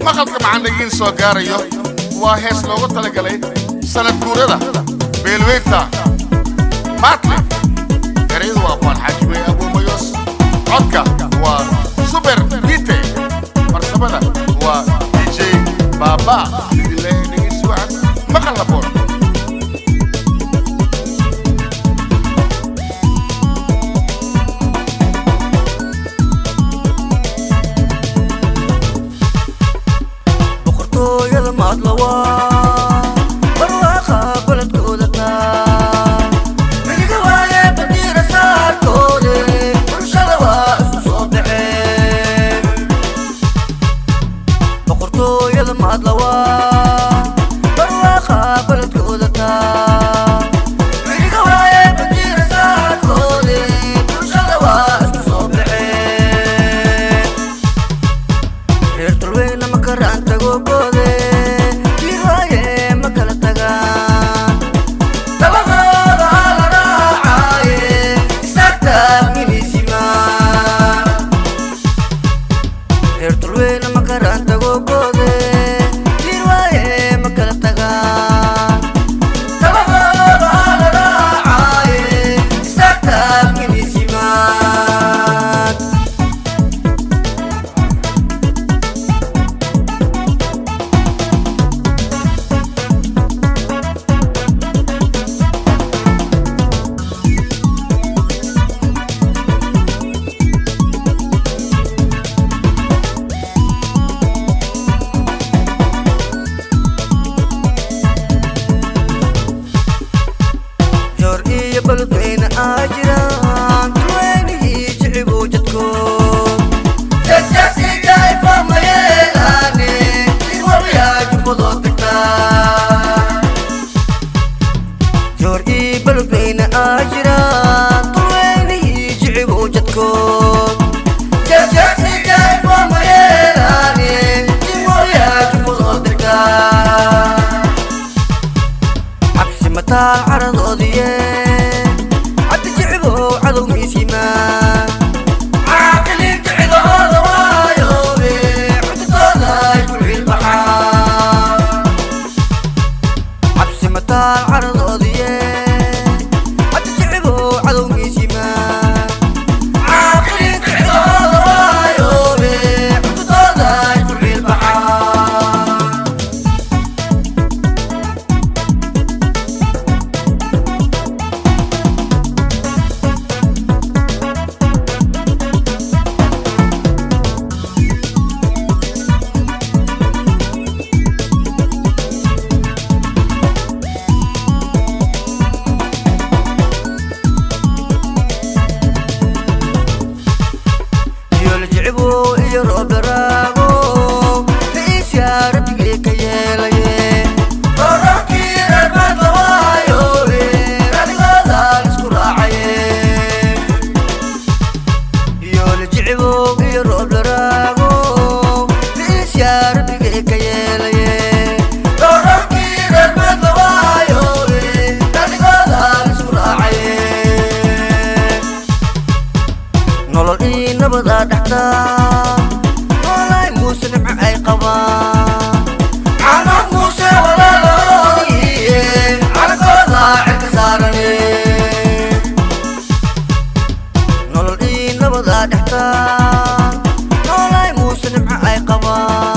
Maqalka macandhagiin soo gaarayo waa hees loogu talagalay sanad guurada beelweynta Matle. Erayadu waa Abwaan Xaaji Abuumayos, codka waa Suber Bite, farsamada waa DJ Baaba. Idin leeyahay dhegeysi wacan, maqal haboon. Boqortooyada Maadlawa barwaaqa baladkooda taa midiga waaye bandiira saarkoode bulshada waa isku soo baxeen. Boqortooyada Maadlawa barwaaqa baladkooda taa midiga waaye bandiira saarkoode bulshada waa isku soo baxeen. Reer Tulweyne ma karaan tagogoode jiraaye ma kala tagaan tabadooda la raacaaye istaagta milisima. Reer Tulweyne ma karaan tagogoode jiraaye ma kala tagaan tabadooda la raacaaye istaagta milisima. Joor iyo baladweyne aa jiraan tulweynihii jicibow jadkood jajasigaifamayeelaane iwabiyaa jufadoo tagtaa. Joor iyo baladweyne aa jiraan tulweynihii jicibow jadkood jajasigaifamayeelaane iwabiyaa jufadoo tagtaa. Cabsi mataal caradoodiye cabdi jicibow cadowgiisimaa caaqiliinta cidahooda waayoobe cudurtooda ay ku ciilbaxaan. Cabsi mataal caradoodiye cabdi jicibow cadowgiisimaa caaqiliinta cidahooda waayoobe cudurtooda ay ku ciilbaxaan. Yoljicibo iyo rooberaago ra'iisyaa rabbigii ka yeelaye rororkii reer Maadlawaayoole radigooda isku raacaye. Yoljicibo iyo rooberaago ra'iisyaa rabbigii ka yeelaye rororkii reer Maadlawaayoole radigooda isku raacaye. Nolol ii nabadaa dhextaa noolay Muuse nimco ay qabaan caanood Muuse walaalooyiye calankooda cirka saarane. Nolol ii nabadaa dhextaa noolay Muuse nimco ay qabaan.